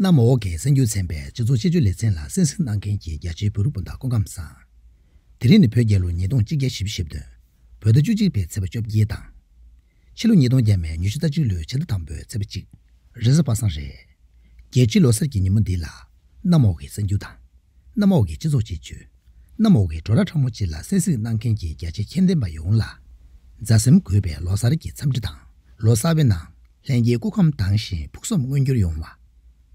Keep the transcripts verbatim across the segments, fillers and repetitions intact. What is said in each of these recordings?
གནམ་འོག་གི་གསར་འགྱུར་ཚན་པའི་སྤྱི་ཚོགས་དཔྱད་བརྗོད་ལེ་ཚན་ལ་གསན་གཟིགས་གནང་མཁན་གྱི་རྒྱ་ཆེའི་བོད་རིགས་སྤུན་ཟླ་སྐུ་ཁམས་བཟང་། དེ་རིང་ནི་བོད་རྒྱལ་ལོ་ཉིས་སྟོང་གཅིག་བརྒྱ་བཞི་བཅུ་ཞེ་བདུན། བོད་ཟླ་བཅུ་གཅིག་པའི་ཚེས་པ་བཅོ་བརྒྱད་དང་། ཕྱི་ལོ་ཉིས་སྟོང་བརྒྱ་མེད་ཉི་ཤུ་རྩ་གཅིག་ལོའི་ཕྱི་ཟླ་དང་པོའི་ཚེས་པ་གཅིག་རེས་གཟའ་པ་སངས་རེད། རྒྱལ་སྤྱིའི་ལོ་གསར་གྱི་ཉིན་མོ་འདི་ལ། གནམ་འོག་གི་གསར་འགྱུར་དང་། གནམ་འོག་གི་སྤྱི་ཚོགས་དཔྱད་བརྗོད། གནམ་འོག་གི་བྲོ་ར་ཕྲ་མོ་ཅིག་ལ་གསན་གཟིགས་གནང་མཁན་གྱི་རྒྱ་ཆེ་མཁྱེན་ལྡན་པ་ཡོངས་ལ། མཛའ་སེམས་འགུལ་བའི་ལོ་གསར་གྱི་འཚམས་འདྲི་དང་། ལོ་གསར་པའི་ནང་། ལྷན་སྐྱེས་སྐུ་ཁམས་དྭངས་ཤིང་ཕུགས་བསམ་མངོན་འགྱུར་ཡོང་བ།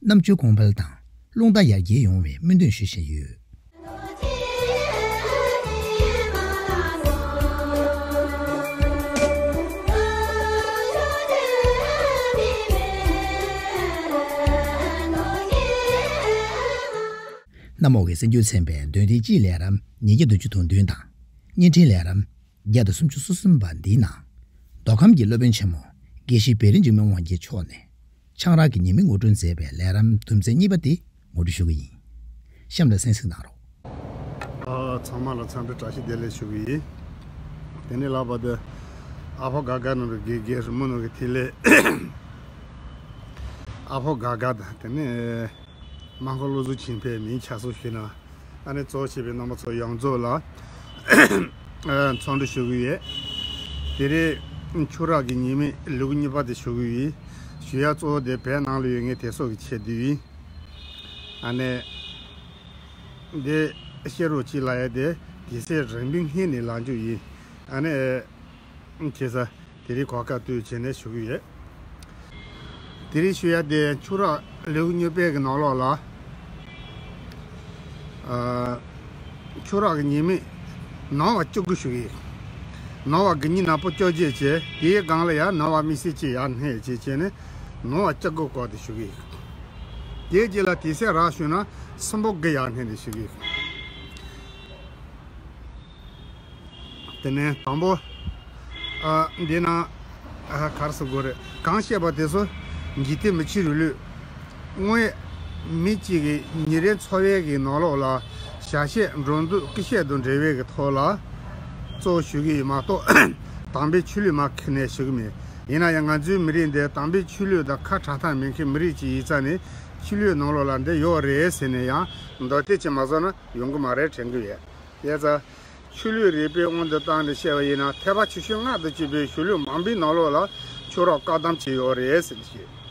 རྣམ་དཔྱོད་གོང་འཕེལ་དང་། རླུང་རྟ་ཡར་རྒྱས་ཡོང་བའི་སྨོན་འདུན་ཞུ་བཞིན་ཡོད། གནམ་འོག་གི་གསར་འགྱུར་ཚན་པའི་འདོན་ཐེངས་གཅིག་ལས་རིམ་ཉིས་བརྒྱ་བདུན་ཅུ་དོན་བདུན་དང་། བརྙན་འཕྲིན་ལས་རིམ་བརྒྱ་དང་སུམ་ཅུ་སོ་གསུམ་པ་འདིའི་ནང་། མདོ་ཁམས་ཀྱི་སློབ་དཔོན་ཆེན་མོ་དགེ་བཤེས་བེ་རི་འཇིགས་མེད་དབང་རྒྱལ་མཆོག་ནས་ཆང་རག་གི་ཉེས་དམིགས་ངོ་སྤྲོད་མཛད་པའི་ལས་རིམ་དུམ་ཚན་གཉིས་པ་དེ་ངོ་སྤྲོད་ཞུ་གི་ཡིན། གཤམ་ལ་གསན་གཟིགས་གནང་རོགས། ཨ། ཚང་མ་ལ་འཚམས་འདྲི་བཀྲ་ཤིས་བདེ་ལེགས་ཞུ་གི་ཡིན། དེ་ནས་ལྷག་པར་དུ་ཨ་ཕོ་དགའ་དགའ་ནང་གི་དགེ་རྒན་རི་མོ་ནང་གི་ཐིག་ལེ། ཨ་ཕོ་དགའ་དགའ་དང་དེ་ནས་རྨ་ཁ་བློ་གཟུ་ཆེན་པའི་མིང་ཆ་ཚང་ཞུས་ན། ཨ་ནི་གཙོ་བོ་བྱས་པའི་རྣམ་པ་ཚོ་ཡོངས་རྫོགས་ལ་འཚམས་འདྲི་ཞུ་གི་ཡོད། དེ་རིང་ཆུ་རགས་ཀྱི་ཉེས་དམིགས་ལེའུ་གཉིས་པ་དེ་ཞུ་གི་ཡོད། ཞུ་ཡ་གཙོ་བོ་དེ་བོད་ནང་ལ་ཡོད་ངེས་དེ་ཚོ་གི་ཆེད་དུ་ཡིན། ཨ་ནི་འདི་བཤད་རོགས་གྱིས་ལབ་ཡ་དེ་དེ་ཚེ་རིང་པོའི་སྔོན་ནས་ལབ་རྒྱུ་ཡིན། ཨ་ནི་བྱས་ས། དེ་རིང་གོ་སྐབས་དུས་བྱས་ནས་ཞུ་གི་ཡོད། དེ་རིང་ཞུ་ཡ་དེ་ཆུ་རགས་ལེའུ་གཉིས་པའི་གི་ནང་ལོགས་ལ། ཨ། ཆུ་རགས་ཀྱི་ཉེས་དམིགས་ནོར་བ་བཅུ་དགུ་ཞུ་གི་ཡོད། ནོར་བ་དགུ་ཉིས་ནག་པོ་བཅོ་བརྒྱད་བྱས་དེའི་སྒང་ལ་ཡང་ནོར་བ་དམིགས་བསལ་གཅིག་ཡར་སྣོན་བྱས་བྱས་ནས་ནོར་བ་བཅུ་དགུ་སྐོར་དེ་ཞུ་གི་ཡོད། དེའི་རྗེས་ལ་དེ་ཚེ་རགས་ཞུ་ན་སུམ་པོ་དགུ་ཡར་སྣོན་ནས་ཞུ་གི་ཡོད། དེ་ནས་དང་པོ། ཨ། འདི་ན། ཨ། ག་རེ་ཟེར་དགོས་རེད། གང་བཤད་པ་དེ་ཚོ་འཇིག་རྟེན་མི་ཕྱི་རོལ་ལུས། དངོས། མི་གཅིག་གི་ཉིན་རེའི་འཚོ་བའི་གི་ནང་ལོགས་ལ་བྱ་བྱེད་འགྲོ་འདུག་སྐུ་གཤེགས་དང་འབྲེལ་བའི་གི་ཐོག་ལ་གཙོ་བོ་ཞུ་གི་ཡོད་མ་གཏོགས་དམ་པའི་ཆོས་ལུགས་མ་ཁེ་ནས་ཞུ་གི་མེད། ཡིན་ན་ཡང་ང་ཚོའི་མི་རིགས་འདི་དམ་པའི་ཆོས་ལུགས་དང་ཁ་བྲལ་ཐབས་མེད་མཁན་མི་རིགས་ཅིག་ཡིན་ཙང་ནི་ཆོས་ལུགས་ནང་ལོགས་ལ་འདི་ཡོད་རེད་ཟེར་ནས་ཡང་མདོ་སྡེ་ཅིག་མ་བཟོ་ན་ཡོང་གི་མ་རེད་དྲན་གི་ཡོད། དེ་ཙང་། ཆོས་ལུགས་རིག་པའི་དབང་དུ་བཏང་ནས་བཤད་པ་ཡིན་ན་ཐེག་པ་ཆེ་ཆུང་ལྔ་དང་བཅས་པའི་གཞུང་ལུགས་མང་པོའི་ནང་ལོགས་ལ་ཆུ་རགས་བཀག་དམ་བྱས་ཡོད་རེད་ཟེར་ནས་བཤད།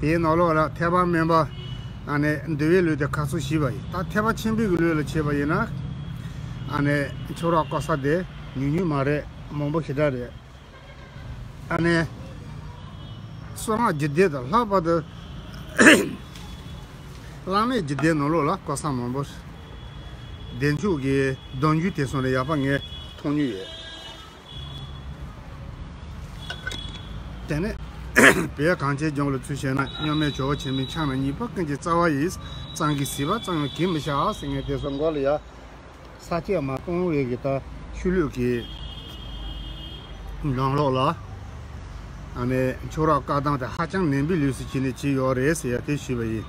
དེའི་ནང་ལོགས་ལ་ཐེག་པ་དམན་པ། ཨ་ནི་འདུལ་བའི་ལུགས་དེ་ཁ་ཚུགས་ཞུས་པ་ཡིན། ད་ཐེག་པ་ཆེན་པོའི་གི་ལུགས་ལ་བྱས་པ་ཡིན་ན། ཨ་ནི་ཆུ་རགས་བཀག་ས་དེ་ཉུང་ཉུང་མ་རེད། མང་པོ་ཞེ་དྲག་རེད། ཨ་ནི། གསང་སྔགས་རྒྱུད་སྡེ་དང་ལྷག་པར་དུ། བླ་མེད་རྒྱུད་སྡེ་ནང་ལོགས་ལ་བཀག་ས་མང་པོ། བདེ་མཆོག་གི་གདུང་རྒྱུད་དེ་ཚོ་ནས་ཡག་པ་ངས་མཐོང་མྱོང་ཡོད། དེ་ནས། བོད་གངས་ཅན་ལྗོངས་ལ་ཚུལ་བཤད་ན་སྨྱོན་མའི་ཇོ་བོ་ཆེན་པོའི་ཕྱག་ན་གཉིས་པ་ཀུན་གྱི་རྩ་བ་ཡིས། གཙང་གིས་གཟིགས་པ་གཙང་བས་གེགས་མི་བྱ་ཟེར་མཁན་དེ་ཚོ་མགོ་ལ་ཡ། ས་སྐྱ་མ་སྟོང་བའི་གི་ད་ཆོས་ལུགས་ཀྱི་ནང་ལོགས་ལ། ཨ་ནི་ཆུ་རགས་བཀག་དམ་དེ་ཧ་ཅང་ནན་པོའི་ལུགས་སུ་བྱས་ནས་བྱས་ཡོད་རེད་ཟེར་ཡ་དེ་ཞུས་པ་ཡིན།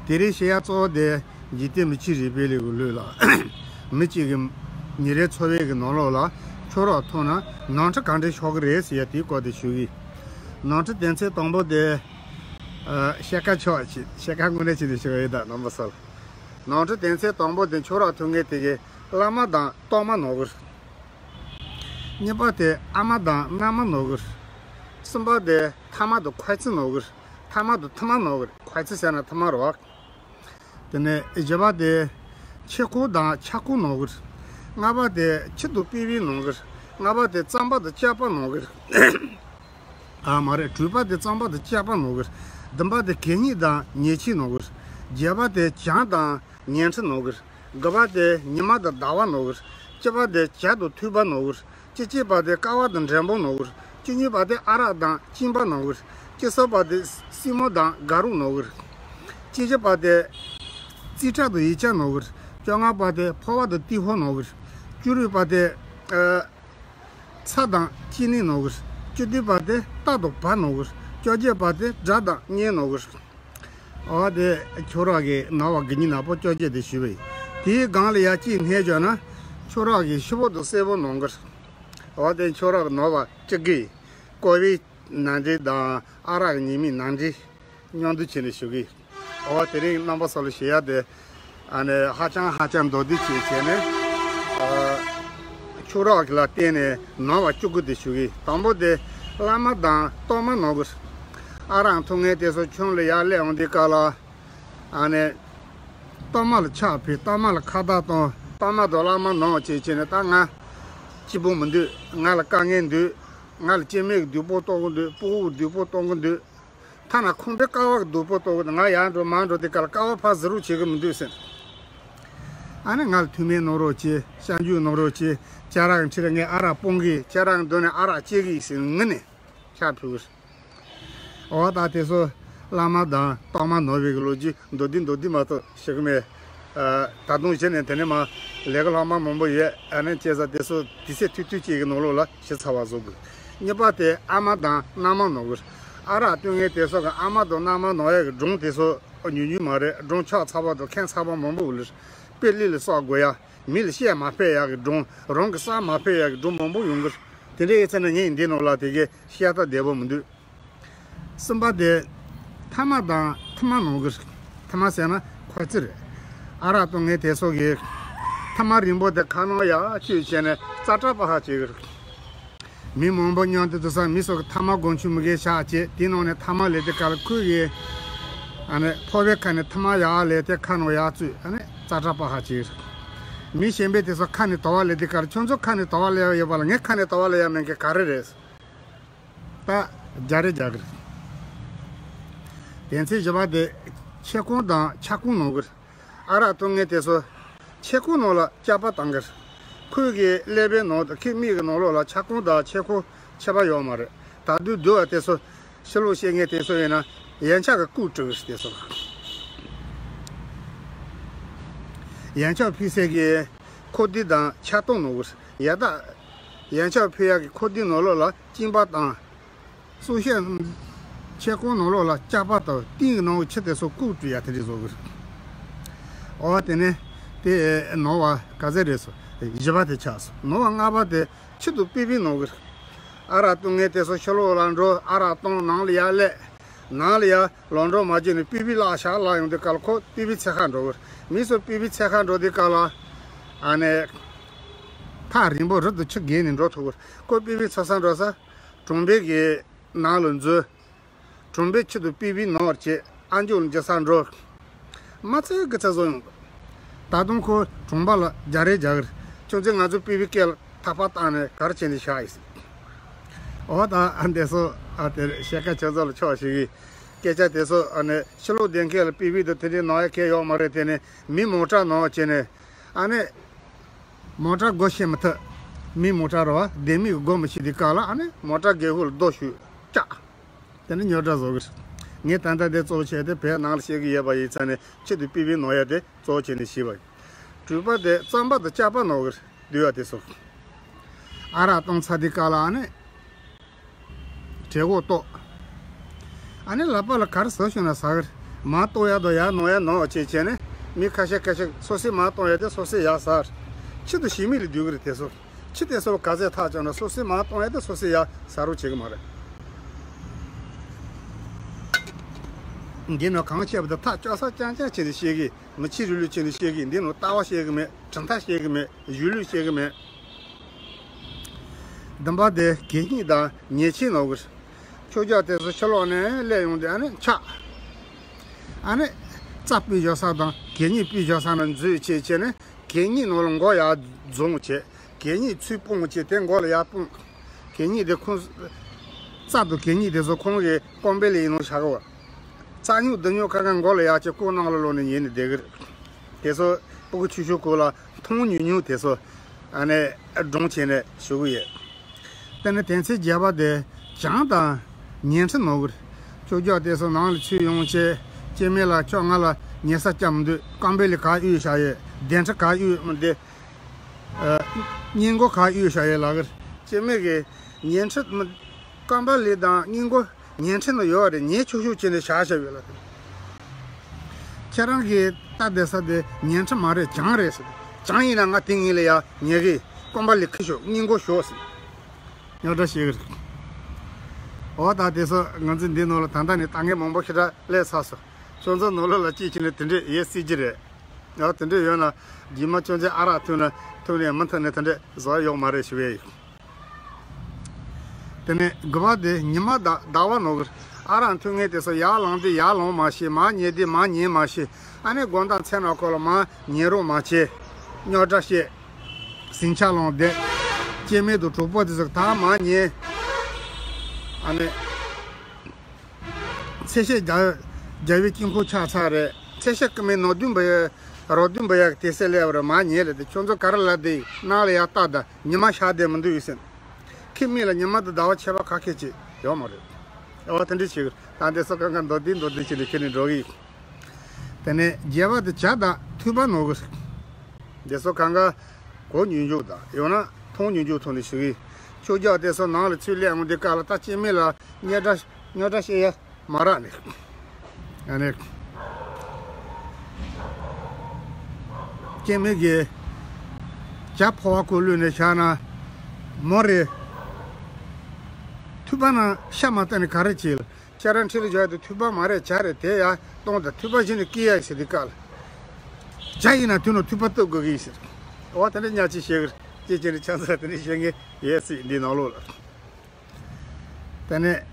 དེ་རིང་བཤད་ཡ་གཙོ་བོ་དེ་འཇིག་རྟེན་མི་ཕྱི་རོལ་པའི་ལུགས་ལུགས་ལ། མི་གཅིག་གི་ཉིན་རེའི་འཚོ་བའི་གི་ནང་ལོགས་ལ་ཆུ་རགས་འཐུང་ན་ནོར་འཁྲུལ་ག་འདྲ་ཤོར་གི་རེད་ཟེར་ཡ་དེའི་སྐོར་དེ་ཞུ་གི། ནོར་འཁྲུལ་དོན་ཚན་དང་པོ་དེ། ཨ། བཤད་ཁ་ཆོག་ཆེ་བཤད་ཁ་དངོས་གནས་ཆེ་ནས་ཞུ་གི་ཡོད་ད་རྣམ་པ་ཚོ་ལ། ནོར་འཁྲུལ་དོན་ཚན་དང་པོ་དེ་ཆུ་རགས་འཐུང་མཁན་དེ་གི་བླ་མ་དང་གཏོར་མ་ནོར་གི་རེད། གཉིས་པ་དེ་ཨ་མ་དང་མནའ་མ་ནོར་གི་རེད། གསུམ་པ་དེ་ཐ་མ་དང་ཁོ་ཚེ་ནོར་གི་རེད། ཐ་མ་དང་ཐུ་མ་ནོར་གི་རེད། ཁོ་ཚེ་ཟེར་ན་ཐུ་མ་རེད་བ། དེ་ནས་བཞི་པ་དེ་ཆས་གོས་དང་ཆབ་གོས་ནོར་གི་རེད། ལྔ་པ་དེ་ཁྱི་དང་པི་པི་ནོར་གི་རེད། ལྔ་པ་དེ་རྩམ་པ་དང་སྐྱག་པ་ནོར་གི་རེད། ཨ་མ་རེད། དྲུག་པ་དེ་རྩམ་པ་དང་སྐྱག་པ་ནོར་གི་རེད། བདུན་པ་དེ་གད་སྙིགས་དང་ཉལ་ཆས་ནོར་གི་རེད། བརྒྱད་པ་དེ་གྱང་དང་ཉལ་ཁྲི་ནོར་གི་རེད། དགུ་པ་དེ་ཉི་མ་དང་ཟླ་བ་ནོར་གི་རེད། བཅུ་པ་དེ་ཇ་དང་ཐུག་པ་ནོར་གི་རེད། བཅུ་གཅིག་པ་དེ་ཀ་བ་དང་འགྲེང་བུ་ནོར་གི་རེད། བཅུ་གཉིས་པ་དེ་ཨ་རག་དང་གཅིན་པ་ནོར་གི་རེད། བཅུ་གསུམ་པ་དེ་སྲིང་མོ་དང་དགའ་རོགས་ནོར་གི་རེད། བཅུ་བཞི་པ་དེ་རྩིས་ཁྲ་དང་ཡིག་ཆ་ནོར་གི་རེད། བཅོ་ལྔ་པ་དེ་ཕོར་པ་དང་ཏི་ཧོ་ནོར་གི་རེད། བཅུ་དྲུག་པ་དེ་ཨ། ཚྭ་དང་ཅི་ནི་ནོར་གི་རེད། བཅུ་བདུན་པ་དེ་རྟ་དང་བ་ནོར་གི་རེད། བཅོ་བརྒྱད་པ་དེ་དགྲ་དང་གཉེན་ནོར་གི་རེད། འོ་དེ་ཆུ་རགས་ཀྱི་ནོར་བ་དགུ་ཉིས་ནག་པོ་བཅོ་བརྒྱད་དེ་ཞུས་པ་ཡིན། དེའི་སྒང་ལ་ཡ་གཅིག་སྣེ་བརྒྱབ་ན་ཆུ་རགས་ཀྱི་ཤི་བོ་དང་སྲས་པོ་ནོར་གི་རེད། འོ་དེ་ཆུ་རགས་ཀྱི་ནོར་བ་བཅུ་དགུ་ཡིན། ཀོ་བའི་ནང་འདྲེན་དང་ཨ་རག་གི་ཉེས་དམིགས་ནང་འདྲེན་མཉམ་དུ་བྱས་ནས་ཞུ་གི་ཡིན། འོ་དེ་རིང་རྣམ་པ་ཚོ་ལ་ཞུ་ཡ་དེ། ཨ་ནི་ཧ་ཅང་ཧ་ཅང་མདོར་བསྡུས་བྱས་བྱས་ནས། ཨ། ཆོས་རག་གི་ལ་བརྟེན་ནས་ནོར་བ་བཅུ་དགུ་དེ་ཞུ་གི། དང་པོ་དེ་བླ་མ་དང་གཏོར་མ་ནོར་གི། ཨ་རག་འཐུང་མཁན་དེ་ཚོ་ཁྱོན་ལ་ཡར་སླེབས་འོང་དུས་སྐབས་ལ། ཨ་ནི། གཏོར་མ་ལ་ཕྱག་ཕུལ། གཏོར་མ་ལ་ཁ་བཏགས་གཏོང་། གཏོར་མ་དང་བླ་མ་ནོར་བྱས་བྱས་ནས། ད་ང་སྐྱིད་པོ་མི་འདུག་ང་ལ་དཀའ་ངལ་འདུག་ང་ལ་སྐྱེ་དམན་གྱི་སྡུག་པོ་གཏོང་གི་འདུག་སྤུ་གུ་གི་སྡུག་པོ་གཏོང་གི་འདུག་ཐ་ན་ཁང་པའི་ཀ་བ་གི་སྡུག་པོ་གཏོང་གི་འདུག་ང་ཡར་འགྲོ་མར་འགྲོ་དུས་སྐབས་ལ་ཀ་བ་ཕར་བཟི་རོགས་བྱེད་གི་མི་འདུག་ཟེར། ཨ་ནི་ང་ལ་མཐུ་མེད་གནང་རོགས་བྱེད། སྐྱབས་འཇུག་གནང་རོགས་བྱེད། ཁྱེད་རང་གི་འཁྲིས་ལ་ངས་ཨ་རག་སྤོང་གི། ཁྱེད་རང་གི་མདུན་ནས་ཨ་རག་བཅད་གི་ཟེར་ངུས་ནས་ཕྱག་ཕུལ་གི། འོ་ད་དེ་ཚོ་བླ་མ་དང་གཏོར་མ་ནོར་བའི་གི་ལོ་རྒྱུས་མདོར་བསྡུས་མདོར་བསྡུས་མ་གཏོགས་ཞུ་གི་མེད། ཨ། ད་དུང་གཞི་ནས་དེ་ནས་མར་ལས་ཀ་ལྷག་མ་མང་པོ་ཡོད། ཨ་ནི་བྱས་ཙང་དེ་ཚོ་དུས་ཚོད་ཐུང་ཐུང་ཅིག་གི་ནང་ལོགས་ལ་ཞུ་ཚར་བ་བཟོ་དགོས། གཉིས་པ་དེ་ཨ་མ་དང་མནའ་མ་ནོར་གི། ཨ་རག་བཏུང་མཁན་དེ་ཚོ་གི་ཨ་མ་དང་མནའ་མ་ནོར་ཡ་གི་སྒྲུང་དེ་ཚོ་ཉུང་ཉུང་མ་རེད། སྒྲུང་ཆགས་ཚར་བ་དང་མཁན་ཚར་བ་མང་པོ་ལ་དཔེ་ལུས་ལ་བསགས་དགོས་ཡ། མི་ལ་བཤད་མ་ཕོད་ཡག་གི་སྒྲུང་། རང་གི་བསགས་མ་ཕོད་ཡག་གི་སྒྲུང་མང་པོ་ཡོང་གི། དེ་འདྲ་ཡིན་ཙང་ནས་ངས་འདི་ནང་ལ་དེ་གའི་བཤད་སྟངས་བདེ་པོ་མི་འདུག་གསུམ་པ་དེ་ཐ་མག་དང་ཐུར་མ་ནོར་གི། ཐུར་མ་ཟེར་ན་ཁོག་རྩེད་རེད། ཨ་རག་བཏུང་མཁན་དེ་ཚོ་གིས་ཐུར་མ་རིང་པོ་དེ་ཁ་ནང་ཡར་བཅུག་བྱས་ནས་ཙག་སྒྲ་པ་ཧ་བྱེད་གི། མི་མང་པོ་མཉམ་དུ་འདུག་ས་མི་ཚོ་གིས་ཐ་མག་སྒོང་ཆུང་མི་འགའ་བཞག་བྱས། དེའི་ནང་ནས་ཐ་མག་ལེན་དུས་སྐབས་ལ་ཁོ་གིས་ཨ་ནི་ཕོར་པའི་ཁ་ནས་ཐ་མག་ཡར་ལེན་ཏེ་ཁ་ནང་ཡར་བཙུགས། ཨ་ནི་ཙག་སྒྲ་པ་ཧ་བྱེད། མི་གཞན་པས་དེ་ཚོ་ཁ་ནས་དོར་བ་ལེན་དུས་སྐབས་ལ། ཁྱོད་ཚོ་ཁ་ནས་དོར་བ་ལེན་ཡ་ཡོད་པ་ལ་ངས་ཁ་ནས་དོར་བ་ལེན་ཡ་མེད་མཁན་ག་རེ་རེད། ད་རྒྱག་རེས་རྒྱག་གི་རེད། དེ་ཚེ་བཞི་པ་དེ་ཆས་གོས་དང་ཆབ་གོས་ནོར་གི་རེད། ཨ་རག་བཏུང་མཁན་དེ་ཚོ་ཆས་གོས་ནང་ལ་སྐྱག་པ་བཏང་གི་རེད། ཁོས་གི་ཀླད་པའི་ནང་དང་ཁོའི་མིག་གི་ནང་ལོགས་ལ་ཆས་གོས་དང་ཆས་གོས་ཁྱད་པར་ཡོད་མ་རེད། ད་དུང་སྡུག་པ་དེ་ཚོ་ཕྱི་ལོགས་བཤད་མཁན་དེ་ཚོ་ཡིན་ན་ཡན་ཆད་ཀྱིས་རྐུ་བཀྲུས་གི་རེད། དེ་ཚོ་ཡན་ཆད་ཕུད་སའི་གི་ཁོག་ལྡེ་དང་ཆབ་གདོང་ནོར་གི་རེད། ཡ་ད་ཡན་ཆད་ཕུད་ཡག་གི་ཁོག་ལྡེ་ནང་ལོགས་ལ་གཅིན་པ་དང་། སོ་ཤ། ཆས་གོས་ནང་ལོགས་ལ་སྐྱག་པ་དང་ཏིང་གི་ནང་གི་ཆུ་དེ་ཚོ་བཀོག་བཀྲུས་ཡ་དེ་འདྲ་བཟོ་གི་རེད། འོ་དེ་ནས་དེ་ནོར་བ་ག་ཚད་རེད་ཟེར། བཞི་པ་དེ་ཆགས་སོང་། ནོར་བ་ལྔ་པ་དེ་ཆུ་དང་པི་པི་ནོར་གི་རེད། ཨ་རག་བཏུང་མཁན་དེ་ཚོ་ཕྱི་ལོགས་ལ་འགྲོ། ཨ་རག་བཏུང་། ནང་ལ་ཡར་སླེབས། ནང་ལ་ཡར་ལོག་འགྲོ་མ་བྱས་ནས་པི་པི་བརླག་ཤག་བརླག་ཡོང་དུས་སྐབས་ལ་ཁོ་པི་པི་འཚོལ་ག་འགྲོ་གི་རེད། མི་ཚོ་པི་པི་འཚོལ་ག་འགྲོ་དུས་སྐབས་ལ་ཨ་ནི་ཐག་རིང་པོ་རི་དང་ཆུ་བརྒལ་ནས་འགྲོ་ཐུབ་གི་རེད། ཁོ་པི་པི་འཚོལ་ས་འགྲོ་ས་གྲོང་པའི་གི་ནང་ལ་འཛུལ། གྲོང་པའི་ཆུ་དང་པི་པི་ནོར་བྱས། ཨ་མཆོག་ལ་འཇལ་ས་འགྲོ། མ་ཚད་གི་ཚད་བཟོ་ཡོང་། ད་དུང་ཁོ་གྲོང་པ་ལ་རྒྱག་རེས་རྒྱག་གི་རེད། ཁྱོད་ཚོས་ང་ཚོ་པི་པི་སྐེ་ལ་ཐག་པ་བཏགས་ནས་ག་རེ་བྱས་ནས་བཞག་ཡིན་ཟེར། འོ་ད་ཨ་འདི་ཚོ་ཨ་དེར་བཤད་ཁ་ཁྱོད་ཚོ་ལ་ཆོག་ཞིག་གི་སྐད་ཆ་དེ་ཚོ་ཨ་ནི་ཕྱི་ལོགས་བསྡད་མཁན་ལ་པི་པི་དང་དེ་འདྲའི་ནོར་ཡ་གང་ཡང་ཡོད་མ་རེད། དེ་ནི་མི་མོ་ཊ་ནོར་བྱས་ནས་ཨ་ནི། མོ་ཊ་སྒོ་ཕྱེ་མི་ཐུབ། མི་མོ་ཊ་རེད་བ། བསྡད་མི་གི་སྒོ་མི་ཕྱེ་དུས་སྐབས་ལ་ཨ་ནི་མོ་ཊ་སྒེའུ་ཁུང་ལ་རྡོ་གཞུས་བཅག་དེ་ནི་རྙོག་དྲ་བཟོ་གི་རེད། ངས་ད་ལྟ་དེ་གཙོ་བོ་བྱས་ཏེ་བོད་ནང་ལ་བཤད་གི་ཡོད་པ་ཡིན་ཙང་ནས་ཆུ་དང་པི་པི་ནོར་ཡ་དེ་གཙོ་བོ་བྱས་ནས་བཤད་པ་ཡིན། དྲུག་པ་དེ་རྩམ་པ་དང་སྐྱག་པ་ནོར་གི་རེད། བསྡུ་བ་དེ་ཚོ། ཨ་རག་བཏུང་ཚར་དུས་སྐབས་ལ་ཨ་ནི། གྲོད་ཁོག་ལྟོགས། ཨ་ནི་ལག་པ་ལ་ག་རེ་ཟ་བྱུང་ན་ཟ་གི་རེད། མར་གཏོང་ཡ་དང་ཡར་ནོར་ཡ་ནོར་བ་བྱས་བྱས་ནས་མི་ཁ་ཤས་ཁ་ཤས་སོ་སོས་མར་གཏོང་ཡ་དེ་སོ་སོས་ཡར་ཟ། ཕྱི་དང་ཕྱི་མིག་ལ་བསྡུ་གི་རེད་དེ་ཚོ། ཕྱི་དེ་ཚོ་ག་ཚད་ཐག་བཅད་ན་སོ་སོས་མར་གཏོང་ཡ་དེ་སོ་སོས་ཡར་ཟ་རོགས་བྱེད་གི་མ་རེད། འདི་ནང་གང་བཤད་པ་དང་ཐག་བཅད་ས་རྐྱང་རྐྱང་བྱས་ནས་བཤད་གི། མི་ཕྱི་རུ་ལུས་བྱས་ནས་བཤད་གི། འདི་ནང་ལྟ་བ་བཤད་གི་མེད། གྲུབ་མཐའ་བཤད་གི་མེད། གཞུང་ལུགས་བཤད་གི་མེད། བདུན་པ་དེ་གད་སྙིགས་དང་ཉལ་ཆས་ནོར་གི་རེད། ཁྱོད་ཅག་དེ་ཚོ་ཕྱི་ལོགས་ནས་སླེབས་ཡོང་དུས་ཨ་ནི་འཁྱག་ཨ་ནི་རྩྭ་སྤུས་བཞག་ས་དང་གད་སྙིགས་སྤུས་བཞག་ས་ན་འཛུལ་བྱས་བྱས་ནས་གད་སྙིགས་ནང་ལ་མགོ་ཡར་རྫོང་བྱས། གད་སྙིགས་ཚུར་སྤུངས་བྱས་དེ་མགོ་ལ་ཡར་སྤུངས། གད་སྙིགས་དེ་ཁོང་རྩྭ་དང་གད་སྙིགས་དེ་ཚོ་ཁོང་གི་ཀོམ་པའི་ལི་ཡིན་ནོ་བཞག་གི་བ། རྩྭ་ཉུང་བདུད་ཉུང་ཁ་ཁ་མགོ་ལ་ཡར་བྱས་ཁོག་ནང་ལ་ལོག་ནས་ཉལ་ནས་བསྡད་གི་རེད། དེ་ཚོ་སྤུ་གུ་ཆུང་ཆུང་སྐབས་ལ་མཐོང་ཉུང་ཉུང་དེ་ཚོ་ཨ་ནི་སྒྲུང་བྱས་ནས་ཞུ་གི་ཡོད། དེ་ནས་དོན་ཚན་བརྒྱད་པ་དེ་གྱང་དང་ཉལ་ཁྲི་ནོར་གི་རེད། ཁྱོད་ཅག་དེ་ཚོ་ནང་ལ་ཚུར་ཡོང་བྱས་སྐྱེ་དམན་ལ་ཁྱོད་ང་ལ་ཉལ་ས་རྐྱབ་མི་འདུག་ཀམ་པ་ལི་ག་གཡུགས་བཞག་ཡོད། གདན་ཁྲི་ག་གཡུགས་མི་འདུག་ཨ། སྔས་མགོ་ག་གཡུགས་བཞག་ཡོད་ལབ་གི་རེད། སྐྱེ་དམན་གྱི་ཉལ་ཁྲི་མི་ཀམ་པ་ལི་དང་སྔས་མགོ་ཉལ་ཁྲི་ནང་ཡོད་རེད། ཉལ་ཆོག་ཆོག་བྱས་ནས་བཞག་བཞག་ཡོད་ལབ་གི་རེད། ཁྱེད་རང་གི་ལྟ་བསྡད་ས་དེ་ཉལ་ཁྲི་མ་རེད། གྱང་རེད་ཟེར། གྱང་ཡིན་ན་ང་དེ་ངེད་ལ་ཡ་ཉལ་གི། ཀམ་པ་ལི་ཁུར་ཤོག་སྔས་མགོ་ཞོག་ཟེར། རྙོག་དྲ་བཤད་གི་རེད། འོ་ད་དེ་ཚོ་ང་ཚོ་འདི་ནང་ལ་ད་ལྟ་ནས་ལྟ་མཁན་མང་པོ་ཞེ་དྲག་སླེབས་ཚར་སོང་། ཁྱོད་ཚོ་ནང་ལོགས་ལ་སྐྱིད་ཀྱི་ནི་དེ་འདྲས་ཡོད་སྲིད་ཀྱི་རེད། ཡང་དེ་འདྲས་ཡོད་ན་རྗེས་མ་ཁྱོད་ཚོས་ཨ་རག་འཐུང་ན་འཐུང་ནས་མི་འཐུང་ནས་དེ་འདྲས་བཟོ་ཡ་ཡོད་མ་རེད་ཞུ་བས། དེ་ནས་དགུ་པ་དེ་ཉི་མ་ཟླ་ཟླ་བ་ནོར་གི། ཨ་རག་འཐུང་མཁན་དེ་ཚོ་ཡར་ལངས་དུས་ཡར་ལངས་མ་ཤེས། མར་ཉལ་དུས་མར་ཉལ་མ་ཤེས། ཨ་ནི་དགོང་དག་མཚན་ནག་ཁོག་ལ་མར་ཉལ་རོགས་མ་བྱེད། རྙོག་དྲ་བཤད། ཟིང་ཆ་སློང་བསྡད། སྐྱེ་དམན་དང་གྲོགས་པོ་དེ་ཚོ་ད་མར་ཉལ། ཨ་ནི། ཚེ་ཤེས་རྒྱ་རྒྱལ་བའི་དཀྱིལ་འཁོར་ཆགས་ཚར་རེད། ཚེ་ཤེས་སྐུ་མི་ནོར་བདུན་པོ་ཡ་རོ་བདུན་པོ་ཡ་གི་དེ་སེ་ལེ་བ་རེད། མར་ཉལ་ལེ་དེ་ཁྱོད་ཚོ་ག་རེ་ལ་དེ་ནང་ལ་ཡར་ལྟ་ད་ཉི་མ་ཤར་བསྡད་མི་འདུག་ཡོད་སེམས། ཁྱི་མིག་ལ་ཉི་མ་དེ་ཟླ་བ་ཆད་པ་ཁ་ཁད་ཅིག་ཡོད་མ་རེད། ཨ་བ་དེ་འདྲ་བྱེད་གི་ད་འདི་ཚོ་གང་ག་མདོར་བསྡུས་མདོར་བསྡུས་བྱས་ནས་ཁྱེར་ནས་འགྲོ་གི་ཡིན། དེ་ནས་རྒྱལ་བ་དེ་བྱ་དང་ཐུབ་པ་ནོར་གི་རེད། འདི་ཚོ་གང་ག་གོ་མྱོང་རྒྱུ་དང་ཡང་ན་མཐོང་མྱོང་རྒྱུ་ཐོག་ནས་ཞུ་གི། ཁྱོད་རྒྱག་དེ་ཚོ་ནང་ལ་ཚུར་སླེབས་འོང་དུས་སྐབས་ལ་ད་སྐྱེ་དམན་ལ་རྙོག་དྲ་རྙོག་དྲ་བཤད་ཡ་མ་རག་ནས། ཨ་ནི། སྐྱེ་དམན་གྱིས་བྱ་ཕོ་བ་ཁོ་བླུས་ནས་བཞག་ན་མོ་རེ། ཐུབ་པ་ན་ཤ་མ་བཏང་ནས་ག་རེ་བྱེད་ལ། ཁྱེད་རང་ཁྲིད་ལ་བཞག་དུས་ཐུབ་པ་མ་རེད། བྱ་རེད། དེ་ཡར་གཏོང་དང་ཐུབ་པ་གཞི་ནས་སྐྱེ་ཡ་ཟེར་དུས་སྐབས་ལ། བྱ་ཡིན་ན་དུས་ནང་ཐུབ་པ་བཏབ་དགོས་ཀྱི་ཡིན་ཟེར། འོ་དེ་འདྲ་ཉག་ཅིག་བཤད་གི་རེད། ཅེས་ཅེས་ནས་ཆང་ས་དེ་འདྲ་བཤད་མཁན་ཡོད་སྲིད་འདི་ནང་ལོགས་ལ། དེ་ནས་